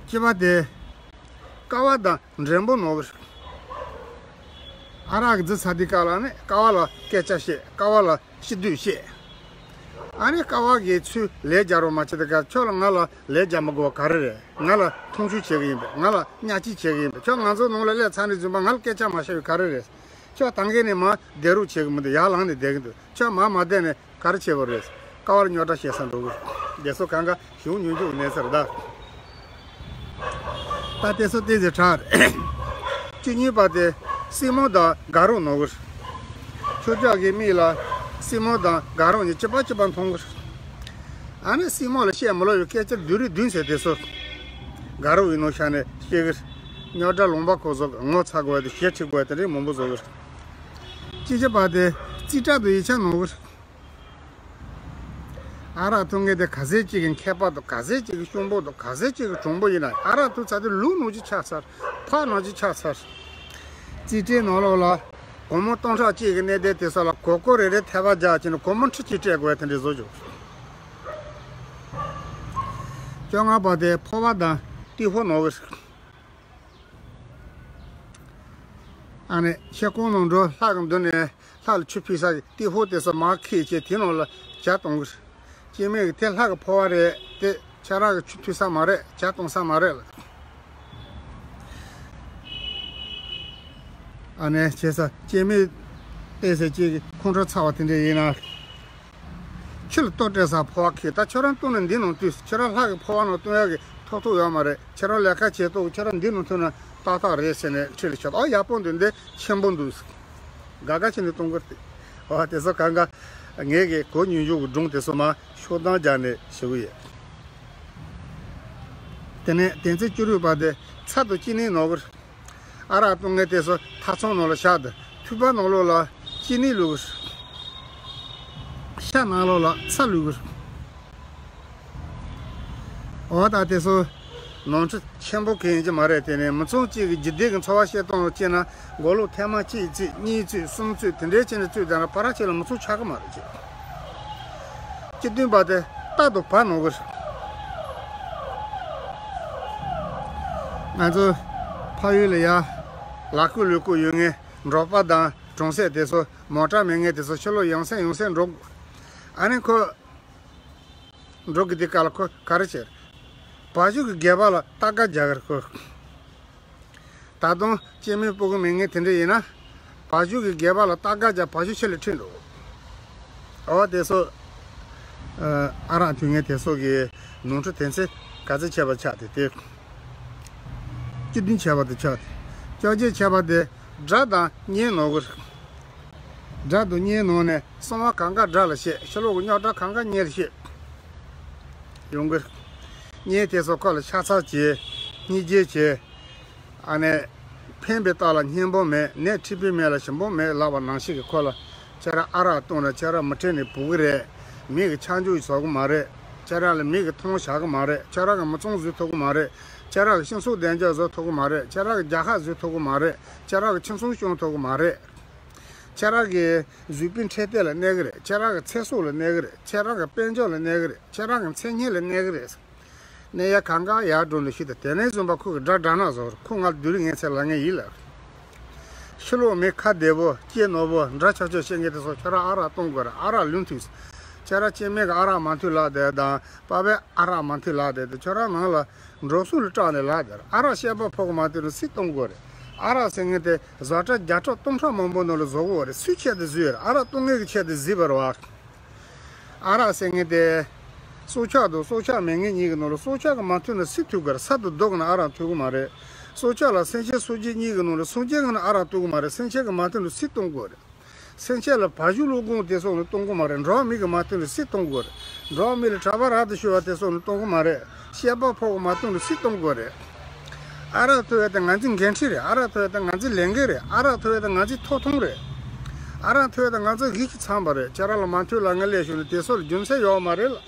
སྤྱི་པ་དེ་ཀ་བ་དང་འགྲེང་པོ་ནོར་གི་རེད། ཨ་རག་གི་རྫི་ཚ་དུས་སྐབས་ལ་ནི་ཀ་བ་ལ་སྐད་ཆ་བཤད། ཀ་བ་ལ་སྤྱི་འཐུས་བཤད། ཨ་ནི་ཀ་བ་གིས་ཚུར་ལན་རྒྱག་རོགས་མ་བྱེད་དེ་ག་ཁྱོད་ལ་ང་ལ་ལན་རྒྱག་མི་དགོས་པ་ག་རེ་རེད། ང་ལ་མཐོང་ཆུང་བྱེད་གི་ཡིན་པས། ང་ལ་ཉག་གཅིག་བྱེད་གི་ཡིན་པས། ཁྱོད་ང་ཚོ་ནང་ལ་སླེབས་ཚར་ནས་བཟུང་པ་ང་ལ་སྐད་ཆ་མ་བཤད་པའི་ག་རེ་རེད། ཁྱོད་ད་གིན་ནས་མར་བསྡད་རོགས་བྱེད་གི་མི་འདུག་ཡར་ལངས་ནས་བསྡད་གི་འདུག་ཁྱོད་མར་མ་བསྡད་ནས་ག་རེ་བྱེད་པ་རེད། ཀ་བར་རྙོག་དྲ་བཤད་ས་འགྲོ་གི་རེད། དེ་ཚོ་གང་ག་གཞུང་ཉུང་ཉུང་གནས་ཚར་ད། ད་དེ་ཚོ་ཏོག་ཙམ་དྲག་རེད། བཅུ་གཉིས་པ་དེ་སྲིང་མོ་དང་དགའ་རོགས་ནོར་གི་རེད། ཁྱོད་ཅག་གི་མིག་ལ་སྲིང་མོ་དང་དགའ་རོགས་གཉིས་གཅིག་པ་གཅིག་པ་མཐོང་གི་རེད། ཨ་ནི་སྲིང་མོ་ལ་བཤད་མི་ལོ་ཡོད་སྐད་ཆ་བདུན་རེ་བདུན་ཟེར་དེ་ཚོ། དགའ་རོགས་ཡིན་ནོ་ཤ་ནས་བཤད་གི་རེད། རྙོག་དྲ་ལུང་པ་ཁོ་ཚོ་ངོ་ཚ་དགོས་དེ་ཞེ་ཁྲི་དགོས་དེ་འདྲའི་མང་པོ་བཟོ་གི་རེད། གཅིག་བྱས་པ་དེ་རྩིས་ཁྲ་དུ་ཡིག་ཆ་ནོར་གི་རེད། ཨ་རག་འཐུང་མཁན་དེ་ག་ཚད་ཅིག་གི་མཁས་པ་དང་ག་ཚད་ཅིག་གི་གཤོང་པོ་དང་ག་ཚད་ཅིག་གི་གྲུང་པོ་ཡིན་ན་ཨ་རག་འཐུང་ཚར་དུས་ལུག་ནང་བཞིན་ཆགས་ཚར། ཕག་ནང་བཞིན་ཆགས་ཚར། རྩིས་ཁྲའི་ནང་ལོགས་ལ་སྒོར་མོ་སྟོང་ཕྲག་གཅིག་གི་གནས་བརྟན་དེ་ཚོ་ལ་སྒོར་སྒོར་རེ་རེ་ཐལ་བ་རྒྱག་བྱས་ནས་སྒོར་མོ་ཁྲི་གཅིག་སྤྲད་དགོས་དེ་འདྲ་བཟོ་བཅུག་བཅོ་ལྔ་པ་དེ་ཕོ་བ་དང་ཏི་ཧོ་ནོར་གི་རེད། ཨ་ནི་ཤེལ་ཀོང་ནང་འགྲོ་ལྷ་གི་མདུན་ནས་ལྷ་ལ་ཆུ་ཕུལ་ས་གི་ཏི་ཧོ་དེ་ཚོ་མར་ཁྱེར་བྱས་དེ་ནང་ལ་ཇ་གཏོང་གི་རེད། སྐྱེ་དམན་གྱིས་དེ་ལྷ་གི་ཕོར་བ་རེད། དེ་ཁྱེད་རང་གི་ཆུ་ཕུལ་ས་མ་རེད། ཇ་གཏོང་ས་མ་རེད་ལ། ཨ་ནི་བྱས་ས་སྐྱེ་དམན་བལྟས་ས་ཅིག་གི་ཁོང་ཁྲོ་ཚ་བ་དེ་འདྲ་ཡིན་ན། ཁྱི་ལ་ལྟོ་སྤྲད་ས་ཕོར་བ་ཁྱེར། ད་ཁྱོད་རང་བཏུང་ནས་འདི་ནང་བཏུས། ཁྱོད་རང་ལྷ་གི་ཕོར་བ་ནང་བཏུང་ཡག་གི་ཐོབ་ཐང་ཡོད་མ་རེད། ཁྱོད་རང་ལས་ཀ་བྱེད་ཐུབ། ཁྱོད་རང་འདི་ནང་ཐོན་ན་ཏག་ཏག་རེད་ཟེར་ནས་ཁྲིད་ལ་ཆོག་ཨ་ཡག་པོ་འདུག་འདི་ཆེན་པོ་འདུག་དགའ་དགའ་བྱས་ནས་གཏོང་གི་རེད། འོ་དེ་ཚོ་གང་ག་ངས་གི་གོ་མྱོང་མྱོང་གི་སྒྲུང་དེ་ཚོ་མ་ཤོག་གྲངས་སྦྱར་ནས་ཞུ་གི་ཡོད། དེ་ནས་དོན་ཚན་བཅུ་དྲུག་པ་དེ་ཚྭ་དང་ཅི་ནི་ནོར་གི་རེད། ཨ་རག་བཏུང་མཁན་དེ་ཚོ་ཐབ་ཚང་ནང་ལ་བཞག་སྟེ་ཐུག་པ་ནང་ལོགས་ལ་ཅི་ནི་བླུགས་གི་རེད། ཤ་ནང་ལོགས་ལ་ཚྭ་བླུགས་གི་རེད། འོ་ད་དེ་ཚོ་ནོར་འཁྲུལ་ཆེན་པོ་གང་ཡིན་གྱི་མ་རེད། དེ་ནས་མི་ཚང་གཅིག་གི་རྒྱུད་སྡེ་གི་འཚོ་བ་སྐྱེལ་སྟངས་ལ་བྱས་ན་མགོ་ལོག་ཐེངས་མ་གཅིག་བརྩིས་གཉིས་བརྩིས་གསུམ་བརྩིས་དེ་འདྲའི་བྱས་ནས་བརྩིས་བསྡད་ན་ཕར་ར་ཆེ་ལ་མི་ཚང་ཆགས་ཀྱི་མ་རེད་ཅེས། བཅུ་བདུན་པ་དེ་རྟ་དང་བ་ནོར་གི་རེད། ང་ཚོ་ཕ་ཡུལ་ལ་ཡ་ལག་སྐུད་ལུས་སྐུད་ཡོད་མཁན་འབྲོག་པ་དང་གྲོང་གསེབ་དེ་ཚོ་མོ་ཊ་མེད་མཁན་དེ་ཚོ་ཕྱི་ལོགས་ཡང་སེ་ཡང་སེ་འགྲོ། ཨ་ནི་ཁོ་འགྲོ་གི་དེ་ག་ལ་ཁོ་ག་རེ་བྱེད། བ་ཕྱུགས་ཀྱི་སྒལ་པ་ལ་རྟ་སྒ་རྒྱག་གི་རེད་ཁོ། ད་དུང་སྐྱེ་དམན་སྤུ་གུ་མེད་མཁན་དེ་འདྲ་ཡིན་ན། བ་ཕྱུགས་ཀྱི་སྒལ་པ་ལ་རྟ་སྒ་རྒྱག་བ་ཕྱུགས་ཕྱི་ལ་ཁྲིད་འགྲོ། ཨ་བ་དེ་ཚོ། ཨ་རག་འཐུང་མཁན་དེ་ཚོ་གི་ནོར་འཁྲུལ་དོན་ཚན་ག་ཚོད་བྱས་པ་ཆགས་ཏེ་དེ། བཅུ་བདུན་བྱས་པ་དེ་ཆགས་ཏེ། བཅོ་བརྒྱད་བྱས་པ་དེ་དགྲ་དང་གཉེན་ནོར་གི་རེད། དགྲ་དང་གཉེན་ནོར་ནས་གསང་བ་གང་ག་དགྲ་ལ་བཤད། ཕྱི་ལོགས་ཀྱི་རྙོག་དྲ་གང་ག་གཉེན་ལ་བཤད། ཡོང་གི་རེད། གཉེན་དེ་ཚོ་ཁོ་ལ་ཤ་ཚ་བྱེད། སྙིང་རྗེ་བྱེད། ཨ་ནི། ཕན་པའི་རྟགས་ལ་སྙིང་པོ་མེད། ནད་མཁྲིས་པའི་མེ་ལ་ཞིམ་པོ་མེད་ལབ་པ་ནང་བཞིན་གྱི་ཁོ་ལ། ཁྱེད་རང་ཨ་རག་བཏུང་ན་ཁྱེད་རང་མི་ཁྲེལ་ནས་བུ་གི་རེད། མི་གི་ཆ་འཇོག་བཟོ་གི་མ་རེད། ཁྱེད་རང་ལ་མི་གི་མཐོང་བཞག་གི་མ་རེད། ཁྱེད་རང་གི་མི་ཚང་བཟོས་ཐུབ་གི་མ་རེད། ཁྱེད་རང་གི་སྤྱི་ཚོགས་བདེ་འཇགས་བཟོ་ཐུབ་ཀྱི་མ་རེད། ཁྱེད་རང་གི་རྒྱལ་ཁབ་བཟོ་ཐུབ་ཀྱི་མ་རེད། ཁྱེད་རང་གི་ཁྱིམ་ཚང་སྐྱོང་ཐུབ་ཀྱི་མ་རེད། ཁྱེད་རང་གི་གཟུགས་པོའི་འཕྲོད་བསྟེན་ལ་གནོད་གི་རེད། ཁྱེད་རང་གི་ཚེ་སྲོག་ལ་གནོད་གི་རེད། ཁྱེད་རང་གི་དཔལ་འབྱོར་ལ་གནོད་གི་རེད། ཁྱེད་རང་གི་མཚན་སྙན་ལ་གནོད་གི་རེད། གནོད་ཡ་གང་ག་ཡར་འགྲོ་ལ་ཤི་ད། དེ་ནས་བཟུང་པ་ཁོ་གི་དགྲ་དགྲ་ན་བཟོ་ར། ཁོ་ང་ལ་སྡུག་རུས་ངན་ཚད་ལ་ངེས་ཡིན་ལ། ཕྱི་ལོགས་མི་ཁ་བདེ་པོ་སྐྱེ་ནོར་བུ་འདྲ་ཆགས་ཆགས་བཤད་མཁན་དེ་ཚོ་ཁྱོད་རང་ཨ་རག་གཏོང་དགོས་ར། ཨ་རག་ལུང་ཐུག་ཁྱོད་རང་སྐྱེ་དམན་གི་ཨ་རག་མ་འཐུང་ལབ་དེ་དང་པ་ཕའི་ཨ་རག་མ་འཐུང་ལབ་དེ་དང་ཁྱོད་རང་ནང་ལ་འགྲོ་སོང་ལ་སྐྲག་ནས་ལབ་དེ་ར། ཨ་རག་བཤད་པ་ཕོག་མ་ཐུབ་ན་སུས་གཏོང་དགོས་རེད། ཨ་རག་ཟེར་མཁན་དེ་བཟོ་གྲྭ་བརྒྱ་ཕྲག་སྟོང་ཕྲག་མང་པོ་ནང་ལ་བཟོ་གི་ཡོད་རེད། སུའི་ཆེད་དུ་བཟོས་ཡོད་རེད། ཨ་རག་གཏོང་མཁན་གི་ཆེད་དུ་བཟོས་པ་རེད་བ། ཨ་རག་ཟེར་མཁན་དེ་སྲོག་ཆགས་དང་སྲོག་ཆགས་མེད་མཁན་གཉིས་ཀྱི་ནང་ལ་སྲོག་ཆགས་ཀྱིས་མ་འཐུང་ན་སུས་འཐུང་གི་རེད། ས་དང་རྡོ་གིས་ནི་ཨ་རག་འཐུང་གི་མ་རེད། སྲོག་ཆགས་ལ་སེམས་ཅན་སུམ་ཅུ་གཉིས་ཀྱི་ནང་ལ་སུམ་ཅུ་གིས་ནི་ཨ་རག་འཐུང་གི་མ་རེད། སེམས་ཅན་གྱིས་མ་འཐུང་ན་སུས་གཏོང་དགོས་རེད། སེམས་ཅན་ལ་བ་ཕྱུགས་ཀླུ་དགོན་དེ་སོགས་ནི་གཏོང་གི་མ་རེད། འགྲོ་བ་མི་གིས་མ་འཐུང་ན་སུས་གཏོང་དགོས་རེད། འགྲོ་བ་མི་ལ་གྲྭ་པ་རབ་ཏུ་ཤོར་བ་དེ་སོགས་ནི་གཏོང་གི་མ་རེད། བཤད་པ་ཕོག་གིས་མ་འཐུང་ན་སུས་གཏོང་དགོས་རེད། ཨ་རག་འཐུང་ཡ་དེ་ང་ཚོའི་འགན་འཁྲི་རེད། ཨ་རག་འཐུང་ཡ་དེ་ང་ཚོའི་ལས་འགན་རེད། ཨ་རག་འཐུང་ཡ་དེ་ང་ཚོའི་ཐོབ་ཐང་རེད། ཨ་རག་འཐུང་ཡ་དེ་ང་ཚོའི་གཞི་གཅིག་ཚང་པ་རེད། ཁྱེད་རང་ལ་མ་འཐུང་ལབ་ངས་སླེབས་བྱུང་ན་དེ་སོགས་ལ་རྒྱུ་མཚན་ཡོད་མ་རེད་ལ།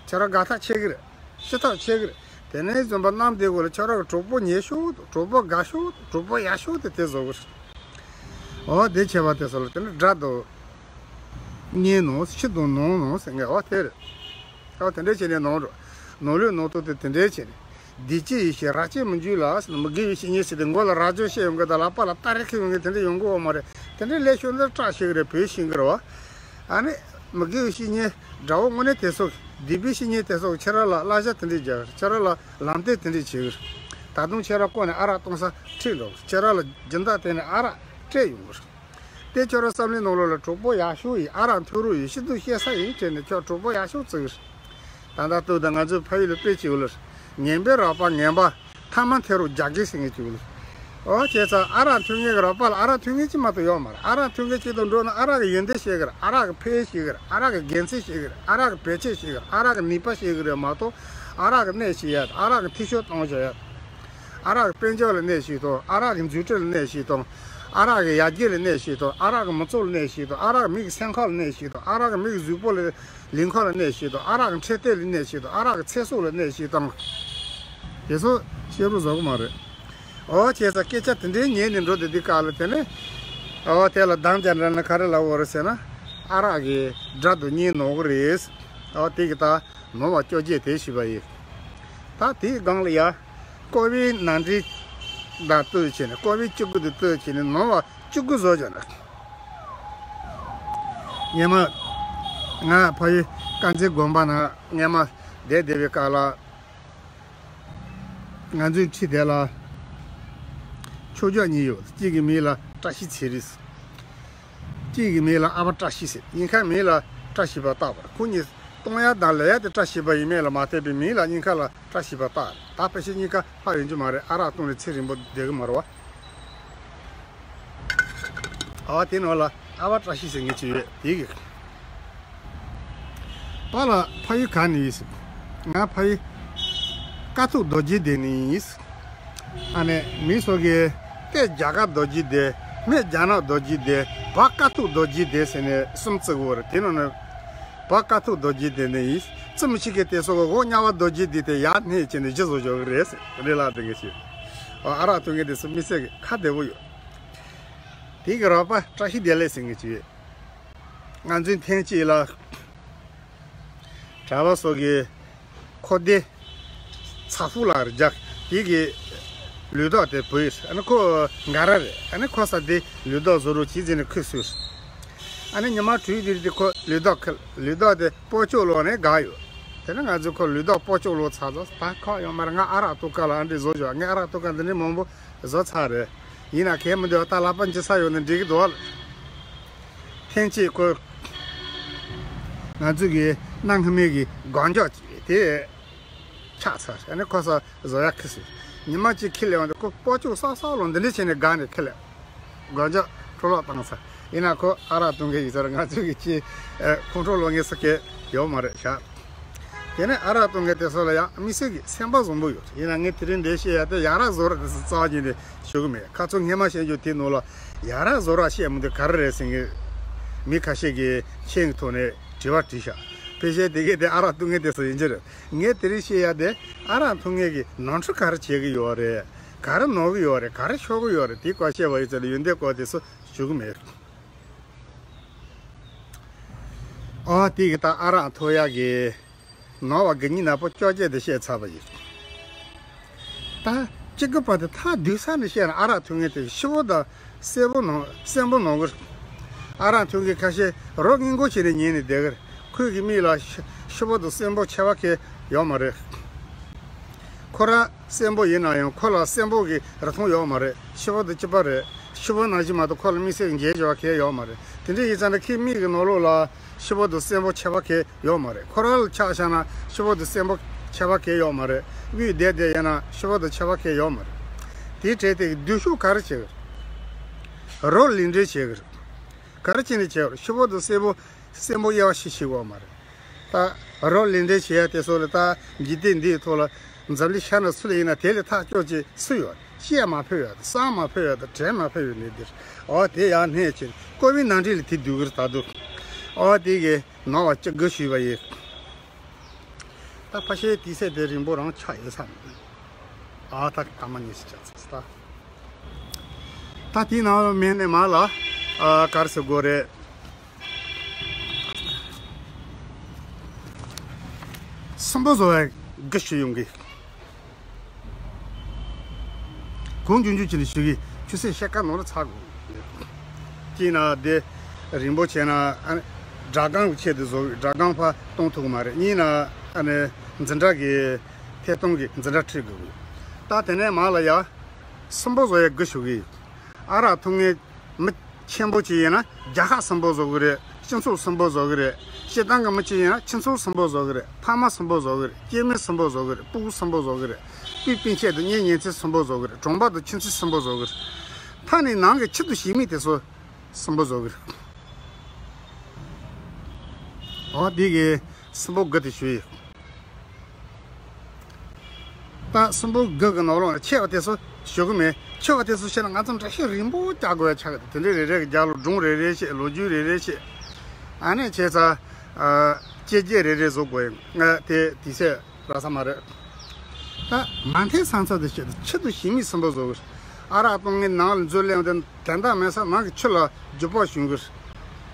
ཁྱེད་རང་དགའ་ཐག་ཆོད་ཀྱི་རེད། ཤི་ཐག་ཆོད་ཀྱི་རེད། དེ་ནས་བཟུང་པ་གནམ་བདེ་གོ་ལ་ཁྱེད་རང་གི་གྲོགས་པོ་ཉེ་ཤོས་དང་གྲོགས་པོ་དགའ་ཤོས་དང་གྲོགས་པོ་ཡག་ཤོས་དེ་དེ་བཟོ་གི་རེད། འོ་དེ་བྱས་པ་དེ་སོགས་ལ་དེ་ནི་དགྲ་དང་གཉེན་ནོ་ཕྱི་དང་ནང་ནོ་ཟེར་མཁན་འོ་དེ་རེད། ཨོ་དེ་འདྲས་བྱས་ནས་ནོར་འགྲོ། ནོར་ལུག་ནོར་ཐོག་དེ་དེ་འདྲས་བྱས་ནས། བདེ་སྐྱིད་ཡེ་ཤེས་རྭ་ཅན་མི་འཇུག་ལ་ཟེར་ན་མི་དགེ་བའི་བཤེས་གཉེན་ཟེར་ཏེ་མགོ་ལ་རྭ་ཅོ་བཤད་ཡོང་གི་དང་ལག་པ་ལ་སྟ་རེ་འཁྱེར་ཡོང་གི་དེ་འདྲས་ཡོང་གི་ཡོད་མ་རེད། དེ་འདྲས་ལས་ཤོར་ན་སྐྲག་ཤེས་གི་རེད། བོད་ཤེས་གི་རེད་བ། ཨ་ནི་མི་དགེ་བའི་བཤེས་གཉེན་དགྲ་བོ་དངོས་གནས་དེ་ཚོ་བདེ་བའི་བཤེས་གཉེན་དེ་ཚོ་ཁྱེད་རང་ལ་བསླབ་བྱ་དེ་འདྲས་རྒྱག་གི་རེད། ཁྱེད་རང་ལ་ལམ་སྟོན་དེ་འདྲས་བྱེད་གི་རེད། ད་དུང་ཁྱེད་རང་བཀོལ་ནས་ཨ་རག་གཏོང་ས་ཁྲིད་འགྲོ་གི་རེད། ཁྱེད་རང་ལ་སྦྱིན་བདག་དེ་ནས་ཨ་རག་སྤྲད་ཡོང་གི་རེད། དེ་ཁྱོད་རང་བསམ་བློའི་ནང་ལོགས་ལ་གྲོགས་པོ་ཡག་ཤོས་ཡིན། ཨ་རག་འཐུང་རོགས་ཡིན། ཤི་དུས་སྐྱེལ་ས་ཡིན་དྲན་ནས་ཁྱོད་གྲོགས་པོ་ཡག་ཤོས་བརྩི་གི་རེད། ད་ལྟ་སྟོད་དང་ང་ཚོའི་ཕ་ཡུལ་ལ་དཔེ་གཅིག་ལ་ངན་པའི་རོགས་པ་ངན་པ་ཐ་མ་འཐེན་རོགས་རྒྱག་གི་ཟེར་མཁན་གཅིག་ལ། ཨོ་བྱས་ཙང་ཨ་རག་འཐུང་མཁན་གྱི་རོགས་པ་ལ་ཨ་རག་འཐུང་མཁན་གཅིག་མ་གཏོགས་ཡོད་མ་རེད། ཨ་རག་འཐུང་མཁན་གཅིག་དང་འགྲོགས་ན་ཨ་རག་གི་ཡོན་ཏན་ཤེས་གི་རེད། ཨ་རག་གི་ཕན་ཡོན་ཤེས་གི་རེད། ཨ་རག་གི་དགེ་མཚན་ཤེས་གི་རེད། ཨ་རག་གི་བེད་སྤྱོད་ཤེས་གི་རེད། ཨ་རག་གི་ནུས་པ་ཤེས་གི་རེད་མ་གཏོགས་ཨ་རག་གི་གནས་ཤེས་ཡ། ཨ་རག་གི་འཐུས་ཤོར་གཏོང་བྱ་ཡ། ཨ་རག་གི་དཔལ་འབྱོར་ལ་གནོད་བྱེད་དང་། ཨ་རག་གི་འཛུགས་སྐྲུན་ལ་གནོད་བྱེད་དང་། ཨ་རག་གི་ཡར་རྒྱས་ལ་གནོད་བྱེད་དང་། ཨ་རག་གི་མི་ཚོགས་ལ་གནོད་བྱེད་དང་། ཨ་རག་གི་མི་གི་སེམས་ཁམས་ལ་གནོད་བྱེད་དང་། ཨ་རག་གི་མི་གི་གཟུགས་པོ་ལ་ལུས་ཁམས་ལ་གནོད་བྱེད་དང་། ཨ་རག་གི་འཕྲོད་བསྟེན་ལ་གནོད་བྱེད་དང་། ཨ་རག་གི་ཚེ་སྲོག་ལ་གནོད་བྱེད་དང་། དེ་ཚོ་བཤད་རུ་བཟོ་གི་མ་རེད། ཨོ་བྱས་ཙང་སྐད་ཆ་དེ་འདྲའི་ཉན་ནས་འགྲོ་དེ་དུས་སྐབས་ལ་དེ་ནས་ཨོ་དེ་ལ་འདང་རྒྱག་འདྲ་ན་ག་རེ་ལབ་དགོས་རེད་ཟེར་ན། ཨ་རག་གི་དགྲ་དང་གཉེན་ནོར་གི་རེད། ཨོ་དེ་གི་ད་ནོར་བ་བཅོ་བརྒྱད་དེ་ཞུས་པ་ཡིན། ད་དེའི་སྒང་ལ་ཡ། ཀོ་བའི་ནང་འདྲི་དང་བསྟུན་བྱས་ནས། ཀོ་བའི་བཅུ་དགུ་དང་བསྟུན་བྱས་ནས་ནོར་བ་བཅུ་དགུ་བཟོ་བྱས་ནས། སྔོན་མ་ང་ཕ་ཡུལ་དཀར་མཛེས་དགོན་པ་ནང་སྔོན་མ་བསྡད་བསྡད་པའི་སྐབས་ལ། ང་ཚོའི་ཁྲི་དེ་ལ་ཁྱོ་ཤུག་གཉིས་ཡོད། གཅིག་གི་མིང་ལ་བཀྲ་ཤིས་ཚེ་རིང་། གཅིག་གི་མིང་ལ་ཨ་ཕ་བཀྲ་ཤིས་ཟེར། གཉིས་ཀ་མིང་ལ་བཀྲ་ཤིས་པ་བཏགས་པ་རེད། ཁོ་གཉིས་གཏོང་ཡ་དང་ལས་ཡ་དེ་བཀྲ་ཤིས་པ་ཡིན་མིན་ལ་མ་ལྟོས་པའི་མིང་ལ་གཉིས་ཀ་ལ་བཀྲ་ཤིས་པ་བཏགས་རེད། ད་ཕལ་ཆེར་གཉིས་ཀ་ལྷག་ཡོང་རྒྱུ་མ་རེད། ཨ་རག་བཏུང་ནས་ཚེ་རིང་པོ་བསྡད་གི་མ་རེད་བ། ཨ་བ་དེ་ནང་ལ་ཨ་བ་བཀྲ་ཤིས་ཟེར་མཁན་ཅིག་ཡོད། དེ་གི་པཱ་ལགས་ཕ་ཡུལ་ག་ནས་ཡིན་ཟེར། ང་ཕ་ཡུལ་ཀ་ཐུག་རྡོ་རྗེ་གདན་ནས་ཡིན་ཟེར། ཨ་ནི་མི་སོ་གི་སྟོད་རྒྱ་གར་རྡོ་རྗེ་གདན། སྨད་རྒྱ་ནག་རྡོ་རྗེ་གདན། བར་ཀ་ཐུག་རྡོ་རྗེ་གདན་ཟེར་ནས་གསུམ་བརྩི་གི་ཡོད་རེད། དེ་ནང་ནས་བར་ཀ་ཐུག་རྡོ་རྗེ་གདན་ནས་ཡིན་ཟེར། བརྩི་མི་ཤེས་མཁན་དེ་སོ་གི་འོག་དམྱལ་བ་རྡོ་རྗེ་གདན་དེ་ཡར་སྣེ་བྱས་ནས་གཞི་བཟོ་འཇོག་གི་རེད་ཟེར། དེ་འདྲའི་ལབ་དེ་འདྲ་ཞིག་ཨ་རག་བཏུང་མཁན་དེ་ཚོ་མི་སེར་གི་ཁ་བདེ་པོ་ཡོད། དེ་གི་རོགས་པ་བཀྲ་ཤིས་བདེ་ལེགས་ཟེར་མཁན་ཅིག་ཡོད། ང་ཚོའི་ཐེངས་གཅིག་ལ་གྲྭ་པ་ཚོ་གི་ཁོ་དེ་ཚ་ཧྥུ་ལ་རྒྱག་དེ་གི་ལུས་རྟགས་དེ་བུ་ཡིས། ཨ་ནི་ཁོ་འགའ་ར་རེད། ཨ་ནི་ཁོ་ས་དེ་ལུས་རྟགས་བཟོ་རོགས་གྱིས་ཟེར་ནས་ཁུ་སུས། ཨ་ནི་ཉི་མ་དྲུག་དེ་རེད་དེ་ཁོ་ལུས་རྟགས་ཁུར། ལུས་རྟགས་དེ་སྤོ་ཅོག་ལོག་ནས་འགག་ཡོད། དེ་ནས་ང་ཚོས་ཁོ་ལུས་རྟགས་སྤོ་ཅོག་ལོག་ཚར་ཚོ། ད་ཁག་ཡོད་མ་རེད། ང་ཨ་རག་བཏུང་སྐབས་ལ་ཨ་འདྲས་བཟོ་ཞོག་ངས་ཨ་རག་བཏུང་སྐབས་འདི་འདྲས་མང་པོ་བཟོ་ཚར་རེད། ཡིན་ན་གལ་མི་འདུག་ད་ལག་པ་འཇུ་ས་ཡོད་ན་འགྲིག་གི་འདུག་ཐེངས་གཅིག་ཁོ་ང་ཚོ་གི་གནའ་སྔ་མོའི་གི་སྒང་ལྕོག་ཅིག་དེ་ཆག་ཚར། ཨ་ནི་ཁོ་ས་བཟོ་ཡ་ཁི་སི། ཉི་མ་གཅིག་ཁི་ལས་འོང་དུས་ཁོ་སྤོ་ཅོག་སག་སག་ལོ་འདི་འདྲས་བྱས་ནས་སྒང་ནས་ཁི་ལས། སྒང་ལྕོག་འཕྲོ་བརླག་བཏང་ཚར། ཡིན་ན་ཁོ་ཨ་རག་བཏུང་མཁན་ཡིན་ཚར། ང་ཚོ་གི་ཅི་ཁོང་ཁྲོ་ལོག་མཁན་ས་གི་ཡོད་མ་རེད་ཤག་དེ་ནས་ཨ་རག་བཏུང་མཁན་དེ་ཚོ་ལ་ཡང་མི་སེར་གི་སེམས་པ་བཟང་པོ་ཡོད། ཡིན་ན་ངས་དེ་རིང་འདི་བཤད་ཡ་དེ་ཡ་རབས་བཟོ་གྲྭ་དེ་ཚོ་རྩ་བ་ཉིད་ནས་ཞུ་གི་མེད། ཁ་ཚོ་སྔས་མ་བཤད་རྒྱུ་དེའི་ནང་ལ་ཡ་རབས་བཟོ་གྲྭ་བཤད་མི་འདུག་ག་རེ་རེད་ཟེར་མཁན་མི་ཁ་ཤས་ཀྱིས་མཆན་གྱི་ཐོག་ནས་དྲི་བ་དྲིས་ཤག་ཕལ་ཆེར་དེ་གས་དེ་ཨ་རག་འཐུང་མཁན་དེ་ཚོ་ཡིན་གྱི་རེད། ངས་དེ་རིང་བཤད་ཡ་དེ་ཨ་རག་འཐུང་མཁན་གྱི་ནོར་འཁྲུལ་ག་རེ་བྱེད་ཀྱི་ཡོད་རེད། ག་རེ་ནོར་གྱི་ཡོད་རེད། ག་རེ་ཤོར་གྱི་ཡོད་རེད། དེའི་སྐོར་བཤད་པ་ཡིན་ཙང་ལ་ཡོན་ཏན་སྐོར་དེ་ཚོ་ཞུ་གི་མེད། ཨོ་དེ་གི་ད་ཨ་རག་འཐུང་ཡག་གི་ནོར་བ་དགེ་བསྙེན་ནག་པོ་བཅོ་བརྒྱད་དེ་བཤད་ཚར་བ་ཡིན། ད་གཅིག་གི་བར་དུ་ཐག་བསྡུས་ས་ནས་བཤད་ན་ཨ་རག་འཐུང་མཁན་དེ་ཤི་བོ་དང་གསོན་པོ་ནོར་གསོན་པོ་ནོར་གི་རེད། ཨ་རག་འཐུང་མཁན་ཁ་ཤས་རོ་སྔོན་འགོག་བྱས་ནས་ཉལ་ནས་བསྡད་གི་རེད། ཁོའི་གི་མིག་ལ་ཤི་ཤི་བོ་དང་གསོན་པོ་ཁྱད་པར་གང་ཡོད་མ་རེད། ཁོ་རང་གསོན་པོ་ཡིན་ན་ཡང་ཁོ་ལ་གསོན་པོ་གི་རིང་ཐུང་ཡོད་མ་རེད། ཤི་བོ་དང་གཅིག་པ་རེད། ཤི་བོ་ནང་བཞིན་མ་གཏོགས་ཁོ་ལ་དམིགས་བསལ་གྱི་འགྱེལ་བ་གང་ཡང་ཡོད་མ་རེད། དེ་འདྲ་ཡིན་ཙང་ན་ཁོའི་མིག་གི་ནང་ལོགས་ལ་ཤི་བོ་དང་གསོན་པོ་ཁྱད་པར་གང་ཡང་ཡོད་མ་རེད། ཁོ་རང་ལ་ཆ་བཞག་ན་ཤི་བོ་དང་གསོན་པོ་ཁྱད་པར་གང་ཡང་ཡོད་མ་རེད། དབུས་བསྡད་བསྡད་ཡིན་ན་ཤི་བོ་དང་ཁྱད་པར་གང་ཡང་ཡོད་མ་རེད། དེའི་གྲས་དེ་གི་སྡུག་ཤོས་ག་རེ་བྱེད་གི་རེད། རོ་ལས་འབྲས་བྱེད་གི་རེད། ག་རེ་བྱས་ནས་བྱེད་གི་རེད། ཤི་བོ་དང་གསོན་པོ་གསོན་པོ་དབྱེ་བ་ཕྱེ་ཤེས་ཀྱི་ཡོད་མ་རེད། ད་རོ་ལས་འབྲས་བྱེད་ཡ་དེ་ཚོ་ལ་ད་འཇིག་རྟེན་འདིའི་ཐོག་ལ་འཛམ་གླིང་ཤར་ནས་ཚུར་ལ་ཡིན་ན་དེ་ལས་ཐག་གཅོད་ཅིག་སུ་ཡོད། བཤད་མ་ཕོད་ཡ་དང་བསམ་མ་ཕོད་ཡ་དང་དྲན་མ་ཕོད་ཡ་ནི་འདིར་ཨོ་དེ་ཡང་གནས་ཆེ་ཀོ་བི་ནང་འདྲེན་ལ་དེ་སྡུག་གི་རེད། ད་དུ་ཨོ་དེ་གི་ནང་བ་ཅི་དགོས་ཞུས་པ་ཡིན། ད་ཕ་ཤའི་དུས་ཚོད་དེ་རིང་པོ་རང་ཆགས་ཡོད་ས་མེད། ཨ་ད་སྐར་མ་ཉི་ཤུ་ཆགས་ཚར་ད། ད་དེའི་ནང་ལ་མེད་ནས་མ་ལ་ཨ་ག་རེ་ཟེར་དགོས་རེད། སུན་པོ་བཟོ་བའི་དགེ་ཞུ་ཡོང་གི། གོང་རྒྱུན་རྒྱུན་གྱི་ནས་ཞུ་གི་ཆུ་ཚོད་ཕྱེད་ཀ་ནང་ལ་ཚར་དགོས། གཅིག་ན་དེ་རིང་པོ་བྱས་ན་ཨ་ནི་སྒྲ་སྒམ་གྱི་ཆེད་དུ་བཟོ་གི། སྒྲ་སྒམ་ཕར་གཏོང་ཐུབ་ཀྱི་མ་རེད། གཉིས་ན་ཨ་ནི་འཛིན་གྲྭ་གི་ཐད་གཏོང་གི་འཛིན་གྲྭ་ཁྲིད་དགོས། ད་དེ་ནས་མ་ལ་ཡ་སུན་པོ་བཟོ་ཡ་དགེ་ཞུ་གི། ཨ་རག་འཐུང་མཁན་མི་ཆེན་པོ་ཅིག་ཡིན་ན་རྒྱལ་ཁབ་སུན་པོ་བཟོ་གི་རེད། སྤྱི་ཚོགས་སུན་པོ་བཟོ་གི་རེད། སྤྱི་བཏང་གི་མི་ཅིག་ཡིན་ན་ཁྱིམ་ཚང་སུན་པོ་བཟོ་གི་རེད། ཕ་མ་སུན་པོ་བཟོ་གི་རེད། སྐྱེ་དམན་སུན་པོ་བཟོ་གི་རེད། སྤུ་གུ་སུན་པོ་བཟོ་གི་རེད། སྤུ་སྤུན་མཆེད་དང་གཉེན་ཉེ་ཚན་སུན་པོ་བཟོ་གི་རེད། གྲོང་པ་དང་ཁྱིམ་མཚེས་སུན་པོ་བཟོ་གི་རེད། ཐ་ནི་ནང་གི་ཁྱི་དང་ཞི་མི་དེ་ཚོ་སུན་པོ་བཟོ་གི་རེད། འོ་འདི་གི་སུན་པོ་དགུ་དེ་ཞུ་ཡི། ད་སུན་པོ་དགུ་གི་ནང་ལོགས་ནས་ཆེ་བ་དེ་ཚོ་ཞུ་གི་མེད། ཆེ་བ་དེ་ཚོ་བཤད་ན་ང་ཚོ་འདྲ་བཤད་རིང་པོ་རྒྱག་དགོས་ཡ་ཆགས་ཀྱི་འདུག་དེ་འདྲའི་རེ་རེ་གི་རྒྱབ་ལ་སྒྲུང་རེ་རེ་བཤད། ལོ་རྒྱུས་རེ་རེ་བཤད། ཨ་ནི་བྱས་ཙང་བཅད་རྒྱས་རེ་རེ་བཟོ་དགོས་ཡ་དེ་དུས་ཚོད་རག་ས་མ་རེད། ད་མ་མཐའི་ས་མཚམས་དེ་བཤད་དུས་ཁྱི་དང་ཞི་མི་སུན་པོ་བཟོ་གི་རེད། ཨ་རག་བཏུང་ངའི་ནང་ལ་མཛོད་ལེན་དེ་དན་རྟགས་མེད་ས་ནང་གི་ཁྱི་ལ་རྒྱུ་སྤོགས་ཞུ་གི་རེད།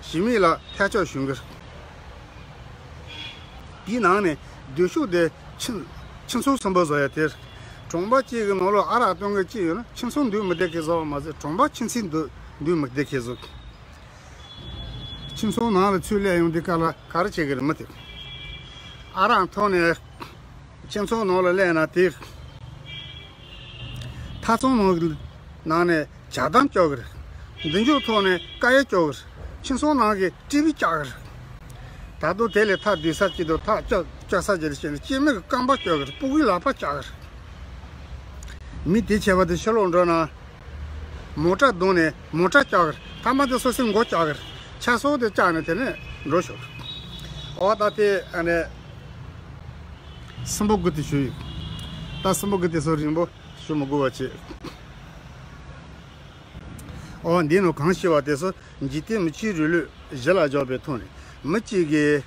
ཞི་མི་ལ་ཐལ་ཆོག་ཞུ་གི་རེད། དེའི་ནང་ནས་སྡུག་ཤོས་དེ་ཁྱིམ་ཁྱིམ་ཚང་སུན་པོ་བཟོ་ཡ་དེ་རེད། གྲོང་པ་གཅིག་གི་ནང་ལོགས་ཨ་རག་བཏུང་མཁན་གཅིག་ཡོད་ན་ཁྱིམ་ཚང་འདུག་མི་བདེ་གི་བཟོ་བ་མ་ཟད་གྲོང་པ་ཁྱིམ་མཚེས་འདུག་འདུག་མི་བདེ་གི་བཟོ། ཁྱིམ་ཚང་ནང་ལ་ཚུར་སླེབས་ཡོང་དུས་སྐབས་ལ་ག་རེ་བྱེད་ཀྱི་རེད་མི་དེ། ཨ་རག་འཐུང་ནས་ཁྱིམ་ཚང་ནང་ལ་སླེབས་ན་དེ། ཐབ་ཚང་ནང་གི་ནང་ནས་ཇ་དམ་སྐྱོག་གི་རེད། མདུན་ཅོག་ཐོག་ནས་ཀ་ཡེ་སྐྱོག་གི་རེད། ཁྱིམ་ཚང་ནང་གི་ཊི་ཝི་སྐྱག་གི་རེད། ད་དུང་དེ་ལས་ཐག་བསྡུས་ས་གཅིག་དང་ཐག་གཅོད་གཅོད་ས་གཅིག་ལ་བྱས་ནས་སྐྱེ་དམན་གྱི་རྐང་པ་སྐྱོག་གི་རེད། སྤུ་གུའི་ལག་པ་སྐྱག་གི་རེད། མི་དེ་བྱས་པ་དེ་ཕྱི་ལོགས་འགྲོ་ན། མོ་ཊ་བརྡུངས་ནས་མོ་ཊ་བཀྱག་གི་རེད། ཐ་མ་དེ་སོ་སོའི་མགོ་བཀྱག་གི་རེད། ཆ་སོགས་དེ་བཀྱག་ནས་དེ་ནས་འགྲོ་ཤོག་འོ་ད་དེ་ཨ་ནི་སུན་པོ་དགུ་དེ་ཞུ་ཡི། ད་སུན་པོ་དགུ་དེ་ཚོ་རིང་པོ་ཞུ་མི་དགོས་པ་བྱེད། འོ་འདི་ནང་གང་ཞུས་པ་དེ་ཚོ་འཇིག་རྟེན་མི་ཆོས་རིང་ལུགས་གཞི་ལ་འཇོག་པའི་ཐོག་ནས་མི་གཅིག་གིས་